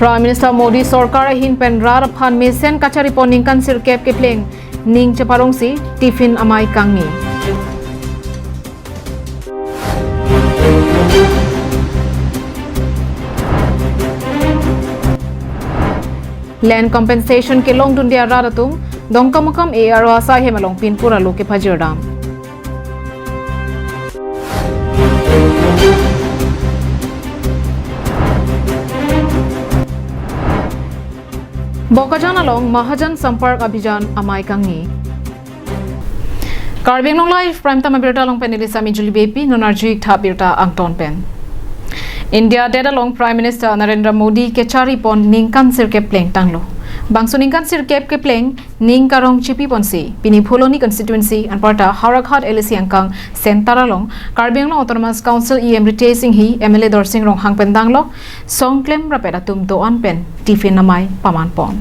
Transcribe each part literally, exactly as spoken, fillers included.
Prime Minister Modi sorkar ahin pen rat aphan mesen kacharipon ningkan sirkep kepleng ning cheparongsi tiffin amei kangni. Land compensation kelongdunde arat atum Dongkamukam A R O asai hem along pinpur alo kepajirdam. Bokajan along Mahajan Sampark Abhijan amei kangni. Karbi Anglong Live Prime Time abirta along pen neli Sami Julie Beypi, non arju-ik tha birta angton pen. India adet along Prime Minister Narendra Modi kecharipon ningkan sirkep pleng tanglo. Bangso ningkan sirkep kepleng ning karong chipiponsi pini Phuloni constituency anparta Howraghat L A C angkang center along Karbi Anglong Autonomous Council E M Ritesh Enghi, M L A Dorsing Ronghang pen danglok song klemrapet atum do-an pen tiffin amei pamanpon.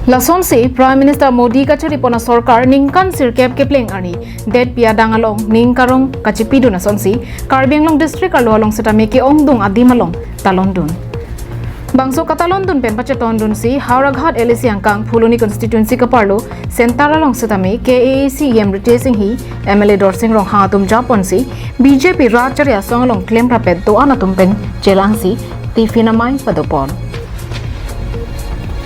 Lasonsi Prime Minister Modi kacharipon asorkar ningkan sirkep kepleng arni detpi adang along ning karong kachipidun asonsi Karbi Anglong district arlo along setame ke-ongdung adim along talondun. Bangso katalondun pen pachetondunsi Howraghat L A C angkang Phuloni constituency kaparlo center along setame K A A C E M Ritesh Enghi, M L A Dorsing Ronghang atum japonsi B J P rat chari asong along klemrapet do-an atum pen chelangsi tiffin amei padopon.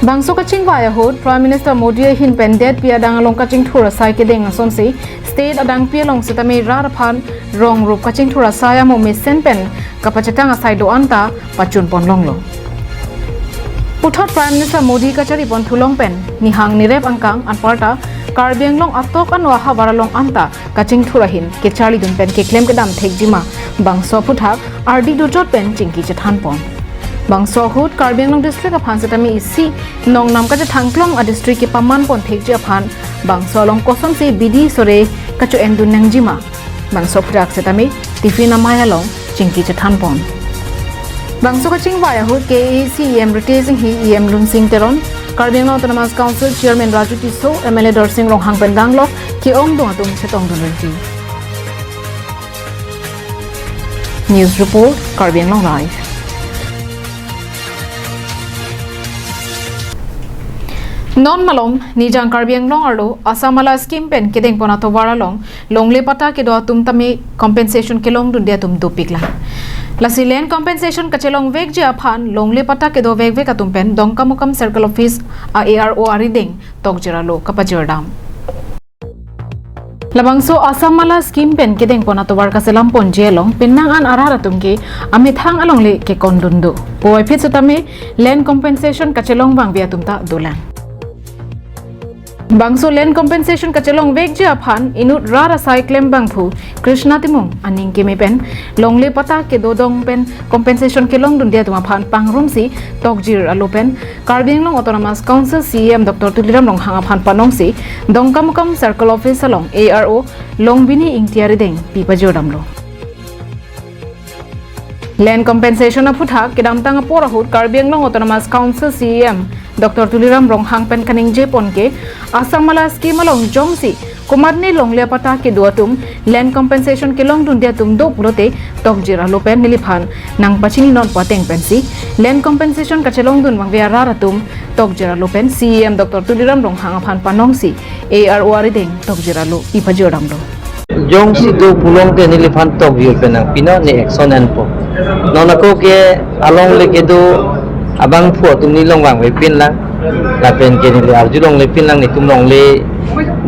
Bangso kachingvai ahut Prime Minister Modi ahin pen detpi adang along kachingthur asai kedeng asonsi state adangpi along setame rat aphan rong rup kachingthur asai amo mesen pen kapachekang asai do-an ta pachunpon longlo. Puthot Prime Minister Modi kacharipon thulong pen nihang nirep angkang anparta Karbi Anglong atok ano ahavar along anta kachingthur ahin kecharlidun pen keklem kedam thekjima bangso aphuthak ardi dojot pen chingki chethanpon. Bangso ahut Karbi Anglong district aphan setame isi nongnam kachethangklong adistrict kepamanpon thekji aphan bangso along kosonsi bidi sore kacho-endun nangjima bangso aphuthak setame tiffin amei along chingki chethanpon. Bangso kachingvai ahut K A A C E M Ritesh Enghi, E M Lunsing Teron, Karbi Anglong Autonomous Council Chairman Raju Tisso, M L A Dorsing Ronghang pen danglok ke-ongdung atum chetongdun rengji. News report, Karbi Anglong Live. Non malom, Nijang Karbi Anglong arlo Assam Mala scheme pen kedengpon atovar along longle patta kedo atum tame compensation kelongdunde atum dopiklang. Lasi land compensation kachelongvekji aphan longle patta kedovekvek atum pen Dongkamukam Circle Office a A R O arideng tokjir alo kapajirdam. Labangso Assam Mala scheme pen kedengpon atovar kaselamponji along penang an arat atum ke amethang alongle kekondun do. Puvoiphit setame land compensation kachelong vangve atum ta dolang. Bangso land compensation kachelongvekji aphan inut rat asai klembangphu Krishna Timung aning keme pen longle patta kedodong pen compensation kelongdunde atum aphan pangrumsi tokjir alo pen Karbi Anglong Autonomous Council C E M Doctor Tuliram Ronghang aphan panongsi Dongkamukam Circle Office along A R O Longbini Ingti arideng pipajirdamlo. Land compensation aphuthak kedamtang apor ahut Karbi Anglong Autonomous Council C E M Doctor Tuliram Ronghang pen kaningjepon ke Assam Mala scheme along jongsi komatne longle patta kedo atum land compensation kelongdunde atum do pulote tokjir alo pen neliphan nangpachininon pateng pensi land compensation kachelongdun vangve arat atum tokjir alo pen C E M Doctor Tuliram Ronghang aphan panongsi A R O arideng tokjir alo ipajirdamlo. Jongsi do pulote neliphan tokjir pen nangpinon, ne action enpo. Non ako ke alongle kedo abangphu atum nelong vangvepinlang. Lapen ke neli arjulonglepinlang, netum longle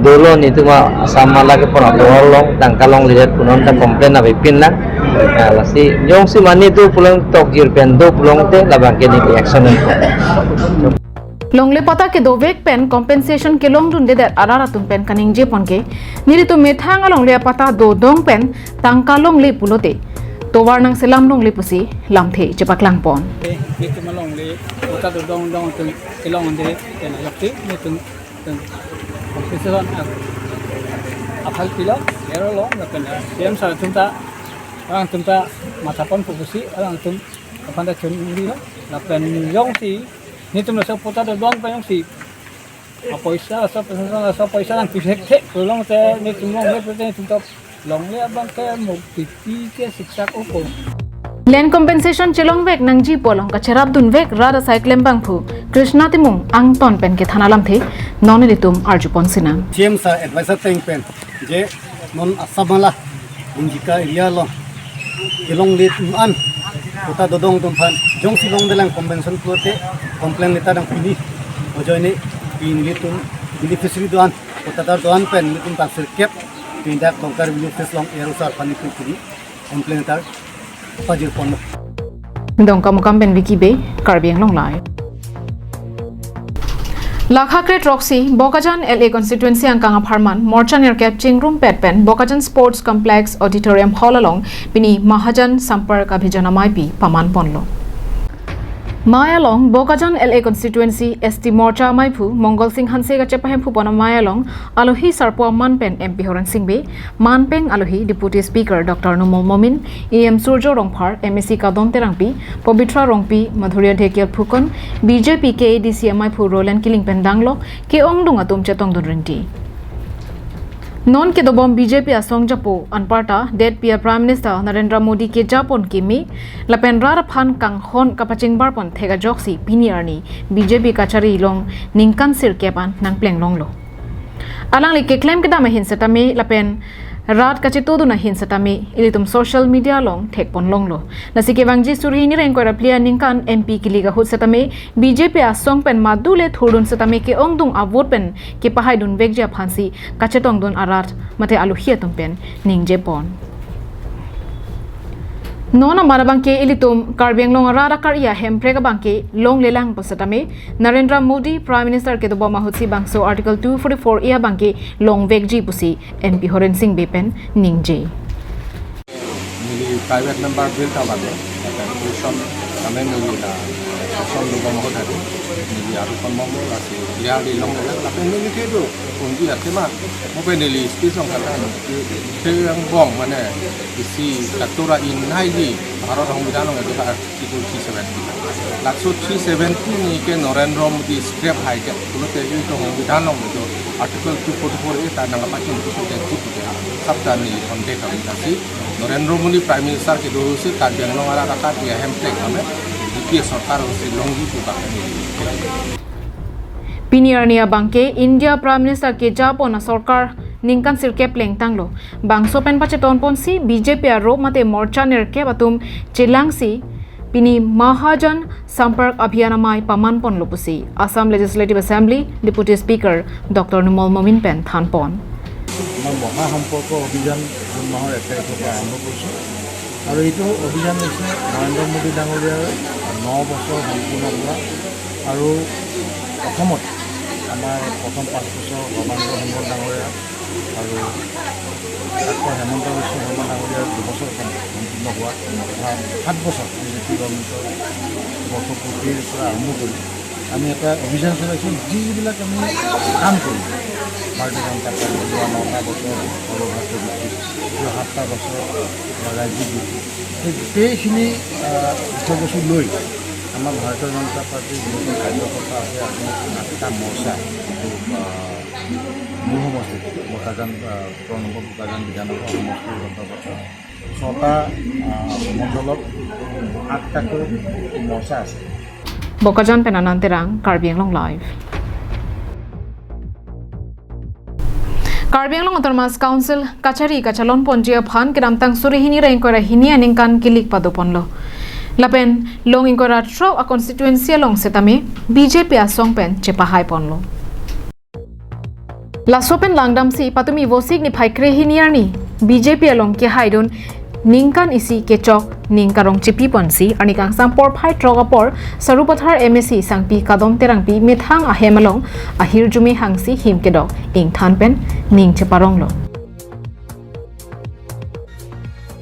dolo, netum Assam Mala kepon atovar along tangka longledet punon ta complain avepinlang. Ah, lasi jongsi mane do pulote tokjir pen do pulote labang ke neli action enpo. Longle patta kedovek pen compensation kelongdundedet arat atum pen kaningjepon ke nelitum methang alongle patta dodong pen tangka longle pulote tovar nangselam longle pusi lamthe chepaklangpon. Eh, netum alongle patta dodong dong atum kelongde pen ajok si netum, netum compensation a, aphan pilo, ero long, lapen C E M sir atum ta, alangtum ta mathaponpo pusi alangtum aphan ta chunrilo, lapen jongsi netum laso patta dodong pen jongsi apoisa, laso paisa, laso paisa nangpithekthe pulote netum longle pulote netum ta longle abang ke mo pipi ke siksak upo. Land compensation chelongvek nangjipo along kacherapdunvek rat asai klembangphu Krishna Timung angton pen kethan alamthe non ilitum arjupon sinang. C M sir advisor ateng pen je non Assam mala Injika area along kelongle an patta dodong atum aphan jongsi longlelang compensation pulote complaint letter nangpini, ajoine pini ilitum beneficiary do-an, pattadar do-an pen ilitum tang sirkep pindak Tongkar village office along A R O sir aphan ilitum pini complaint letter pajirponlo. Dongkamukam pen Vicky Bey, Karbi Anglong Live. Lakha kre throksi Bokajan L A constituency angkang apharman morcha nerkep chingrumpet pen Bokajan Sports Complex Auditorium Hall along pini Mahajan Sampark Abhiyan ameipi pamanponlo. Mei along Bokajan L A constituency S T morcha ameiphu Mongol Sing Hanse kachepahemphu pon amei along alohi sarpo aman pen M P Horen Sing Bey, manpeng alohi Deputy Speaker Doctor Numal Momin, E M Surjo Rongphar, M A C Kadom Terangpi, Pabitra Rongpi, Madhurya Dhekial Phukan, B J P K A D C ameiphu Roland Killing pen danglok ke-ongdung atum chetongdun rinti. Non kedobom B J P asong japo anparta detpi a Prime Minister Narendra Modi kejapon kimi lapen rat aphan kanghon kapachingbarpon thek ajoksi pini arni B J P kachari along ningkan sirkep an nangplenglonglo. Alangli keklem kedam ahin setame lapen rat kachetongdun ahin setame ilitum social media along thekponlonglo. Lasi kevangji suri hini ra ingkoi ra phli aningkan M P kilik ahut setame B J P asong pen madule thurdun setame ke-ongdung avote pen kepahaidunvekji aphansi kachetongdun arat mate alohi atum pen ningjepon. Non amat abangke ilitum Karbi Anglong arat akar-i ahemprek abangke longlelangpo setame Narendra Modi Prime Minister kedobom ahutsi bangso Article two forty-four A abangke longvekji pusi M P Horen Sing Bey pen ningje. Neli private member bill ta bang, lapen question kami neli la question dobom ahut tadi. Neli aru kon bom lasi dia di long la lapen neli kedo kunji athema mo pen neli speech long kata ke yang bom mane isi katura in nai di Bharat Hong Bidang long itu Article three seventy. Lakso three seventy ni ke Narendra Modi scrap hai ke. Pulote ilitum Hong Bidang long itu Article two forty-four A ta nang apa chin tu ke tu ke sabta ni konde kami kasi Narendra Modi Prime Minister kedo si Karbi Anglong arat akar-i ahemprek kami D P A sorkar si longji tu kami. Pini arni abangke India Prime Minister kejapon asorkar ningkan sirkep plengtanglo. Bangso pen pachetonponsi B J P arop mate morcha nerkep atum chelangsi pini Mahajan Sampark Abhiyan amei pamanponlo pusi Assam Legislative Assembly Deputy Speaker Doctor Numal Momin pen thanpon. আমাৰ মহাসম্পৰ্ক অভিযান জুন মাহৰ এক তাৰিখৰ পৰা আৰম্ভ কৰিছোঁ আৰু এইটো অভিযান হৈছে নৰেন্দ্ৰ মোদী ডাঙৰীয়াৰ ন বছৰ সম্পূৰ্ণ হোৱা আৰু অসমত আমাৰ প্ৰথম পাঁচ বছৰ সৰ্বানন্দ সোণোৱাল ডাঙৰীয়া আৰু ডক্টৰ হিমন্ত বিশ্ব শৰ্মা ডাঙৰীয়াৰ দুবছৰ সম্পূৰ্ণ হোৱা তথা সাত বছৰ বি জে পি গভৰ্ণমেণ্টৰ বৰ্ষপূৰ্তিৰ পৰা আৰম্ভ কৰি আমি এটা অভিযান চলাইছোঁ। যিবিলাক আমি কাম কৰিছোঁ ভাৰতীয় জনতা পাৰ্টি যোৱা নটা বছৰ সৰ্বভাৰতীয় ভিত্তিত, যোৱা সাতটা বছৰ ৰাজ্যিক ভিত্তিত, সেই গোটেইখিনি আহ, বিষয়বস্তু লৈ আমাৰ ভাৰতীয় জনতা পাৰ্টিৰ যিখিনি কাৰ্যকৰ্তা আছে, আজি আঠটা মৰ্চা, যিটো, আহ, মোৰ সমষ্টিত বোকাজান, আহ, সোতৰ নম্বৰ বোকাজান বিধানসভা সমষ্টিৰ অন্তৰ্গত ছটা, আহ, মণ্ডলত আঠটাকৈ মৰ্চা আছে। Bokajan pen Anand Terang, Karbi Anglong Live. Karbi Anglong Autonomous Council kachari kachalonponji aphan kedamtang suri hini ra ingkoi ra hini aningkan kilik padoponlo. Lapen long ingkoi ra throk a constituency along setame B J P asong pen chepahaiponlo. Laso pen langdamsi patumi Vosik niphai kre hini arni B J P along kehaidun ningkan isi kechok ning karong chipiponsi arni kangsam porphai throk apor Sarupathar M A C Sangpi Kadom Terangpi methang ahem along ahirjume hangsi him kedok ingthan pen ning cheparonglo.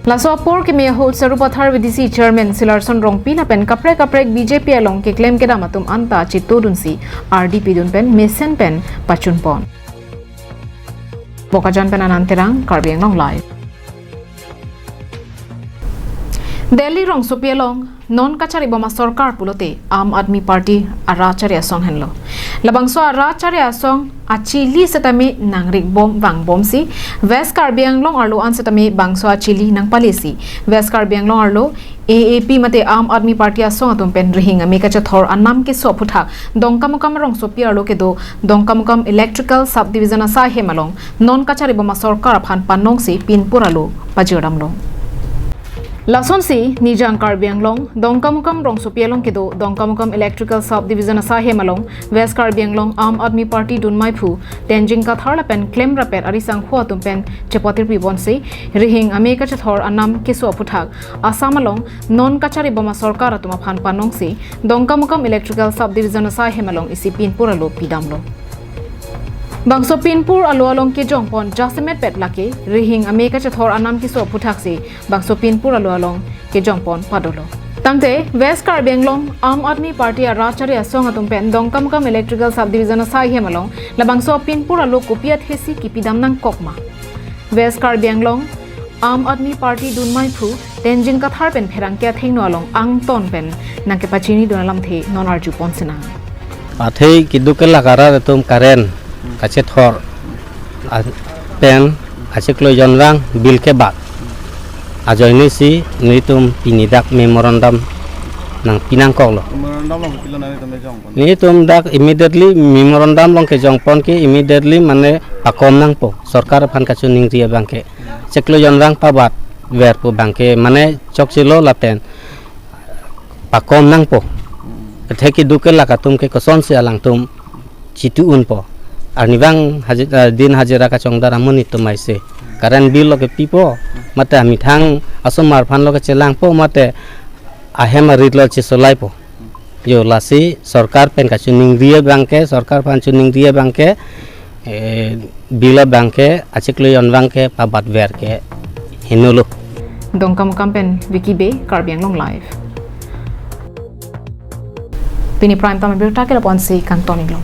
Laso apor keme ahut Sarupathar V D C Chairman Silarson Rongpi lapen kaprek kaprek B J P along keklem kedam atum anta chitodunsi ardi pidun pen mesen pen pachunpon. Bokajan pen Anand Terang, Karbi Anglong Live. Delhi rongsopi along non kacharibom asorkar pulote Aam Aadmi Party arat chari asong henlo. Labangso arat chari asong achili setame nangrikbom vangbomsi West Karbi Anglong arlo an setame bangso achili nangpalesi West Karbi Anglong arlo A A P mate Aam Aadmi Party asong atum pen rihing ame kachethor anam keso aphuthak Dongkamukam rongsopi arlo kedo Dongkamukam Electrical Subdivision asai hem along non kachari bom asorkar aphan panongsi pinpur alo pajirdamlo. Lasonsi Nijang Karbi Anglong Dongkamukam rongsopi along kedo Dongkamukam Electrical Subdivision asai hem along West Karbi Anglong Aam Aadmi Party dunmaiphu Tenzing Kathar lapen klemrappet arisangho atum pen chepatirpi ponsi rihing ame kachethor anam keso aphuthak Assam along non kachari bom asorkar atum aphan panongsi Dongkamukam Electrical Subdivision asai hem along isi pinpur alo pidamlo. Bangso pinpur alo along kejongpon jasemetpet lake rihing ame kachethor anam keso aphuthaksi bangso pinpur alo along kejongpon padolo. Tangte West Karbi Anglong Aam Aadmi Party arat chari asong atum pen Dongkamukam Electrical Subdivision asai hem along labangso pinpur alo kopi athesi kipidam nangkok ma? West Karbi Anglong Aam Aadmi Party dunmaiphu Tenzing Kathar pen pherangke athengno along angton pen nangkepachinidun alamthe non arjupon sinang. Athe keduk kelak arat atum current kachethor a- pen achiklo jonvang bill kebat ajoinesi nelitum pini dak memorandum nangpi nangkoklo. Memorandum along pilo nangtum ejong pon. Nelitum dak immediately memorandum along kejongpon ke immediately mane pakom nangpo, sorkar aphan kachiningri abangke. Chiklo jonvang pabatver pu abangke mane chokchelo lapen pakom nangpo. Athe keduk kelak atum ke kosonsi alangtum chitu unpo? Arnivang haji- eh, din hajira kachongdar amonit atum aise current bill lo kepipo, mate amethang asomar aphan lo kechelangpo, mate ahem arit lo chesolaipo. Jo, lasi sorkar pen kachiningri abangke, sorkar aphan chiningri abangke, eh, bill abangke achiklo jonvang ke pabatver ke henolo. Dongkamukam pen Vicky Bey, Karbi Anglong Live. Pini Prime Time abirta ke lapu-ansi kangton iklo.